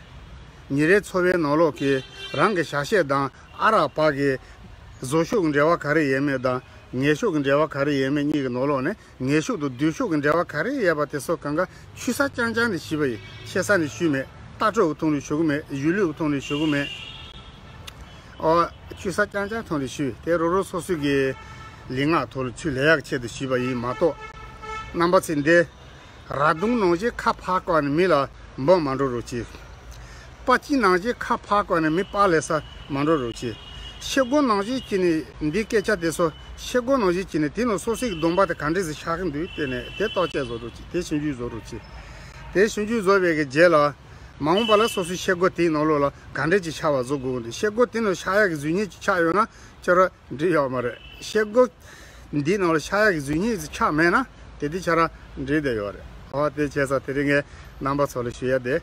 ཉིན་རེའི་འཚོ་བའི་ནང་ལོགས་ཀྱི་རང་གི་བྱ་བྱེད་དང་ཨ་རག་བར་གྱི་བཟོ་ཤུགས་ཀྱི་འབྲེལ་བ་ག་རེ་ཡོད་མེད་དང་ངན་ཤུགས་ཀྱི་འབྲེལ་བ་ག་རེ་ཡོད་མེད་གཉིས་ཀྱི་ནང་ལོགས་ནས་ངན་ཤུགས་དང་སྡུག་ཤུགས་ཀྱི་འབྲེལ་བ་ག་རེ་ཡོད་པ་དེ་ཚོ་གང་ག་ཆུད་ཟག་རྐྱང་རྐྱང་ནས་ཞུས་པ་ཡིན། ཆེ་ས་ནས་ཞུས་མེད། ལྟ་གྲུབ་ཀྱི་ཐོག་ནས་ཞུ་གི་མེད། གཞུང་ལུགས་ཀྱི་ཐོག་ནས་ཞུ་གི་མེད། ཨོ། ཆུད་ཟག་རྐྱང་རྐྱང་ཐོག་ནས་ཞུས་ཏེ་རོ་རོ་སོ་སོ་གི་ལུས་ངག་ཐོག་ལ་ཚུར་ལེན་ཡག་ཆེད་དུ་ཞུས་པ་ཡིན་མ་གཏོགས། རྣམ་པ་ཚོས་འདི། ར་དུང་ནང་བཞིན་ཁ་ཕར་བཀག་ནས་མི་ལ་འབུ་མ་འགྲོ་རོགས་གྱིས། པ་ཅིན་ནང་བཞིན་ཁ་ཕར་བཀག་ནས་མི་པ་ལས་ས་མ་འགྲོ་རོགས་གྱིས། ཤེལ་སྒོ་ནང་བཞིན་བྱས་ནས་འདིའི་སྐད་ཆ་དེ་ཚོ་ཤེལ་སྒོ་ནང་བཞིན་བྱས་ནས་དེ་ནང་སོ་སོའི་གདོང་པ་དེ་ག་འདྲས་སེ་ཤར་གི་འདུག་དེ་ནས་དེ་བརྟག་དཔྱད་བཟོ་རོགས་གྱིས། དེ་ཞིབ་འཇུག་བཟོ་རོགས་གྱིས། དེ་ཞིབ་འཇུག་བཟོ་བའི་གི་རྗེས་ལ། མ་འོངས་པ་ལ་སོ་སོའི་ཤེལ་སྒོ་དེའི་ནང་ལོགས་ལ་ག་འདྲས་ཀྱི་ཤར་བ་བཟོ་དགོས་ཀྱི་འདུག་ཤེལ་སྒོ་དེ་ནང་ཤར་ཡག་གི་གཟུགས་བརྙན་ཅིག་ཆགས་ཡོད་ན་ཁྱོད་རང་འགྲིག་ཡོད་མ་རེད། ཤེལ་སྒོ་འདིའི་ནང་ལ་ཤར་ཡག་གི་གཟུགས་བརྙན་ཅིག་ཆགས་མེད་ན་དེ་དུས་ཁྱོད་རང་འགྲིག་བསྡད་ཡོད་རེད། འོ་དེ་བྱས་ཙང་དེ་རིང་ངས་རྣམ་པ་ཚོ་ལ་ཞུ་ཡ་དེ་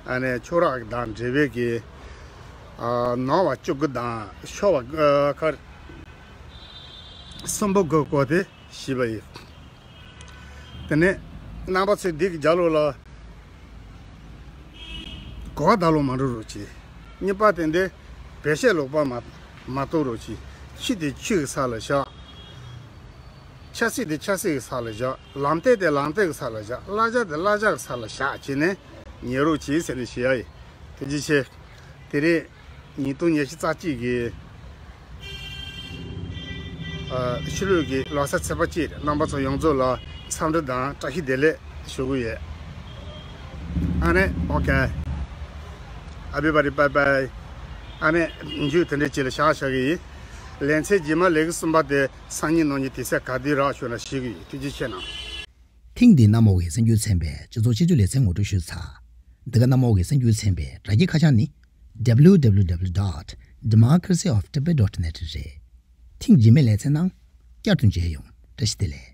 ཨ་ནི་ཆོས་རག་དང་འབྲེལ་བའི་གི་ཨ་ནོར་བ་བཅུ་དགུ་དང་ཤོར་བ་ཨ་ཁར་སུན་པོ་དགུ་སྐོར་དེ་ཞུས་པ་ཡིན། དེ་ནས་རྣམ་པ་ཚོས་འདི་གི་རྒྱབ་ལོགས་ལ་ གོ་བ་བརྡ་ལོག་མ་འགྲོ་རོགས་གྱིས། གཉིས་པ་དེ་འདི་བེད་སྤྱོད་ལོག་པ་མ་མ་གཏོང་རོགས་གྱིས། ཆོས་དེ་ཆོས་ཀྱི་ས་ལ་བཞག་ཆབ་སྲིད་དེ་ཆབ་སྲིད་ཀྱི་ས་ལ་བཞག་ལམ་སྟོན་དེ་ལམ་སྟོན་གྱི་ས་ལ་བཞག་གླ་ཆ་དེ་གླ་ཆ་གྱི་ས་ལ་བཞག་བྱས་ནས་ཉན་རོགས་གྱིས་ཟེར་ནས་ཞུ་ཡ་ཡིན། ཐུགས་རྗེ་ཆེ། དེ་རིང་ཉིས་སྟོང་ཉི་ཤུ་རྩ་གཅིག་གི་ཨ་ཕྱི་ལོགས་ཀྱི་ལོ་གསར་ཚེས་པ་གཅིག་རེད། རྣམ་པ་ཚོ་ཡོངས་རྫོགས་ལ་འཚམས་འདྲི་དང་བཀྲ་ཤིས་བདེ་ལེགས་ཞུ་གི་ཡོད། ཨ་ནི་ཨོ་ཀེ། Everybody bye bye. ཨ་ནི་མཇུག་དེ་འདྲའི་ཅིག་ལ་བཞག་བཞག་གི་ཡིན། ལེ་ཚན་རྗེས་མ་ལེའུ་གསུམ་པ་དེ་སང་ཉིན་གནངས་ཉིན་དུས་ཚོད་ག་དུས་རག་ཞུ་ན་ཞུ་གི་ཡིན། ཐུགས་རྗེ་ཆེ་གནང་། ཐེངས་འདིའི་གནམ་འོག་གི་གསར་འགྱུར་ཚན་པས་སྤྱི་ཚོགས་ཆེད་སྤྱོད་ལེ་ཚན་ངོ་སྤྲོད་ཞུས་ཚར། འདི་ག་གནམ་འོག་གི་གསར་འགྱུར་ཚན་པའི་དྲ་རྒྱའི་ཁ་བྱང་ནི། W W W dot democracy of tibet dot net རེད། ཐེངས་རྗེས་མའི་ལེ་ཚན་ནང་བསྐྱར་དུ་མཇལ་ཡོང་། བཀྲ་ཤིས་བདེ་ལེགས།